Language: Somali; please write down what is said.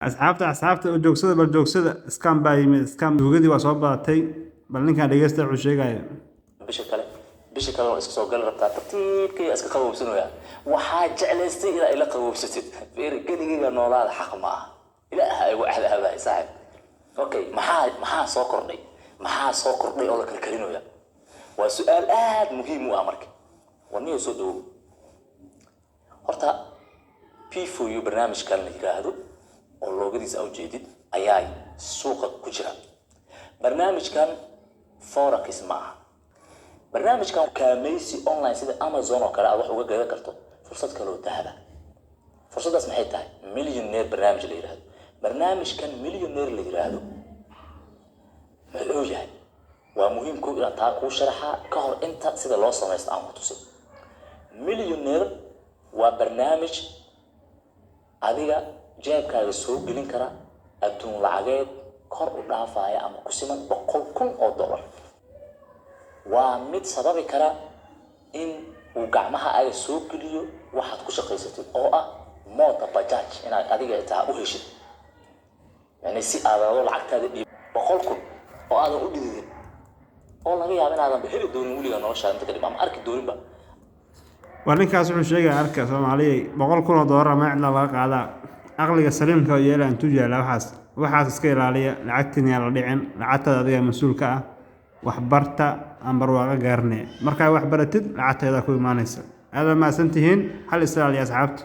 Asxaabta, asxaabta, u joogsada, bal joogsada. Scam baa yimid, scam. Tuugadii waa soo badatay. Bal ninkan dhegeysta wuxuu sheegaya. Bisha kale, bisha kale waa iska soo gali rabtaa. Tartiibkay iska qabowsanaya. Waxaa jeclaystay ilaa ila qabowsatid. Fiiri, keligayga noolaada xaq ma aha. Ilaaha igu cadaabay, saaxib. Okay, maxaa soo kordhay? Maxaa soo kordhay oo la karkarinaya? Waa su-aal aad muhiim u ah. Marka warniyo soo dhawow. Horta P4U barnaamijkan la yiraahdo oo logo-gadiisa aa ujeedid ayaa suuqa ku jira. Barnaamijkan forex ma aha. Barnaamijkan kaamaysi online sida Amazon oo kale aad wax uga gadan karto. Fursad kaloo dahaba. Fursaddaas maxay tahay? Millionaire barnaamij la yiraahdo. Barnaamijkan millionaire la yiraahdo muxuu yahay? Waa muhiim ko inaan taa kuu sharaxaa ka hor inta sida loo samaysto aan ku tusin. Millionaire waa barnaamij adiga jeebkaaga soo gelin kara adduun lacageed kor u dhaafaya ama ku siman $100,000. Waa mid sababi kara in uu gacmaha aga soo geliyo waxaad ku shaqaysatid oo ah moota bajaaj inaad adiga taa u heshid, yani si aad ado lacagtaada dhiib 100,000 oo aadan u dhididin oo laga yaabo inaadan heli doonin weliga noloshaada inta kadib ama arki dooninba. Waa ninkaas wuxuu sheegaya. Arka Soomaaliyay, $100,000 ama cidla laga qaadaa. Aqliga saliimka oo yeela intuu yaala waxaas iska ilaaliya. Lacagtiin yaa la dhicin. Lacagtaada adiga mas-uul ka ah. Waxbarta aan barwaaqo gaarne. Markaa wax baratid, lacagteeda ku imaanaysa. Aad mahadsantihiin. Hal is ilaaliya, asxaabta.